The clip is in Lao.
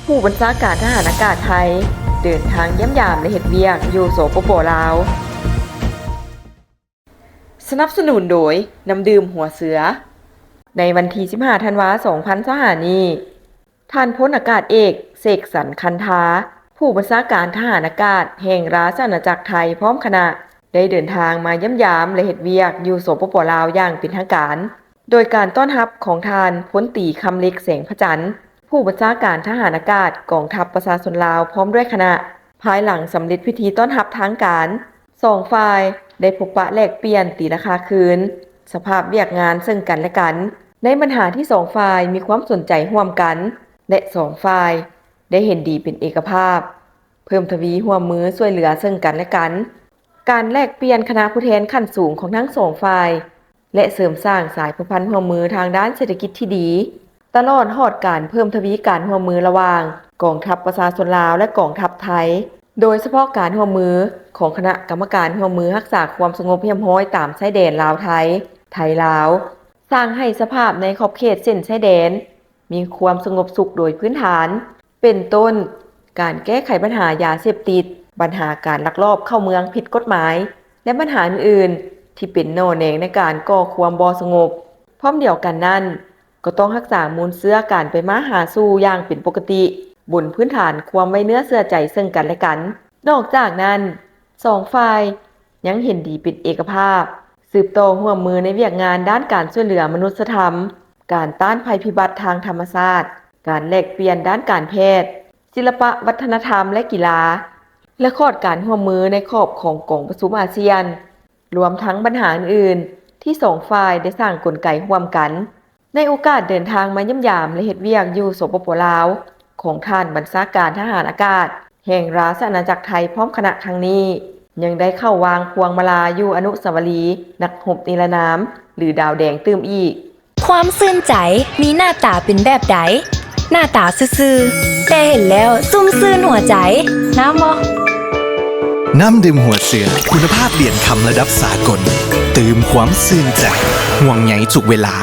ຜູ້ບັນຊາການທະຫານອາກາດໄທ ເດີນທາງຢ້ຽມຢາມ ແລະ ເຮັດວຽກຢູ່ ສປປ ລາວ. ສະໜັບສະໜູນໂດຍ ນ້ຳດື່ມຫົວເສືອ. ໃນວັນທີສິບຫ້າ ທັນວາ ສອງພັນຊາວຫ້ານີ້, ທ່ານພົນອາກາດເອກ ເສກສັນ ຄັນທາ ຜູ້ບັນຊາການທະຫານອາກາດແຫ່ງລາຊະອານາຈັກໄທ ພ້ອມຄະນະ ໄດ້ເດີນທາງມາຢ້ຽມຢາມ ແລະ ເຮັດວຽກຢູ່ ສປປ ລາວ ຢ່າງເປັນທາງການ, ໂດຍການຕ້ອນຮັບຂອງທ່ານພົນຕີ ຄຳເລັກ ແສງພະຈັນ ຜູ້ບັນຊາການທະຫານອາກາດກອງທັບປະຊາຊົນລາວ ພ້ອມດ້ວຍຄະນະ. ພາຍຫຼັງສຳເລັດພິທີຕ້ອນຮັບທາງການ, ສອງຝ່າຍໄດ້ພົບປະແລກປ່ຽນຕີລາຄາຄືນສະພາບວຽກງານເຊິ່ງກັນແລະກັນ ໃນບັນຫາທີ່ສອງຝ່າຍມີຄວາມສົນໃຈຮ່ວມກັນ ແລະ ສອງຝ່າຍໄດ້ເຫັນດີເປັນເອກະພາບ ເພີ່ມທະວີຮ່ວມມືຊ່ວຍເຫຼືອເຊິ່ງກັນແລະກັນ, ການແລກປ່ຽນຄະນະຜູ້ແທນຂັ້ນສູງຂອງທັງສອງຝ່າຍ ແລະ ເສີມສ້າງສາຍພົວພັນຮ່ວມມືທາງດ້ານເສດຖະກິດທີ່ດີ, ຕະຫຼອດຮອດການເພີ່ມທະວີການຮ່ວມມືລະຫວ່າງກອງທັບປະຊາຊົນລາວ ແລະ ກອງທັບໄທ, ໂດຍສະເພາະການຮ່ວມມືຂອງຄະນະກຳມະການຮ່ວມມືຮັກສາຄວາມສະຫງົບຮຽບຮ້ອຍຕາມຊາຍແດນລາວ-ໄທ, ໄທ-ລາວ, ສ້າງໃຫ້ສະພາບໃນຂອບເຂດເສັ້ນຊາຍແດນມີຄວາມສະຫງົບສຸກໂດຍພື້ນຖານ, ເປັນຕົ້ນ ການແກ້ໄຂບັນຫາຢາເສບຕິດ, ບັນຫາການລັກລອບເຂົ້າເມືອງຜິດກົດໝາຍ ແລະ ບັນຫາອື່ນໆ ທີ່ເປັນໜໍ່ແໜງໃນການກໍ່ຄວາມບໍ່ສະຫງົບ. ພ້ອມດຽວກັນນັ້ນ, ກໍຕ້ອງຮັກສາມູນເຊື້ອການໄປມາຫາສູ່ຢ່າງເປັນປົກກະຕິ ບົນພື້ນຖານຄວາມໄວ້ເນື້ອເຊື່ອໃຈເຊິ່ງກັນແລະກັນ. ນອກຈາກນັ້ນ, ສອງຝ່າຍຍັງເຫັນດີເປັນເອກະພາບ ສືບຕໍ່ຮ່ວມມືໃນວຽກງານດ້ານການຊ່ວຍເຫຼືອມະນຸດສະທຳ, ການຕ້ານໄພພິບັດທາງທຳມະຊາດ, ການແລກປ່ຽນດ້ານການແພດ, ສິລະປະວັດທະນະທຳ ແລະ ກິລາ ແລະ ຂອດການຮ່ວມມືໃນຂອບຂອງກອງປະຊຸມອາຊຽນ, ລວມທັງບັນຫາອື່ນໆ ທີ່ສອງຝ່າຍໄດ້ສ້າງກົນໄກຮ່ວມກັນ. ໃນໂອກາດເດີນທາງມາຢ້ຽມຢາມ ແລະ ເຮັດວຽກຢູ່ ສປປ ລາວ ຂອງທ່ານບັນຊາການທະຫານອາກາດແຫ່ງລາຊະອານາຈັກໄທພ້ອມຄະນະຄັ້ງນີ້, ຍັງໄດ້ເຂົ້າວາງພວງມາລາຢູ່ອະນຸສາວະລີນັກຮົບນິລະນາມ ຫຼື ດາວແດງຕື່ມອີກ. ຄວາມຊື່ນໃຈມີໜ້າຕາເປັນແບບໃດ? ໜ້າຕາຊື່ໆ ແຕ່ເຫັນແລ້ວຊຸ່ມຊື່ນຫົວໃຈ. ງາມບໍ່? ນ້ຳດື່ມຫົວເສືອ ຄຸນນະພາບຫຼຽນຄຳລະດັບສາກົນ, ຕື່ມຄວາມຊື່ນໃຈ, ຫ່ວງໃຍທຸກເວລາ.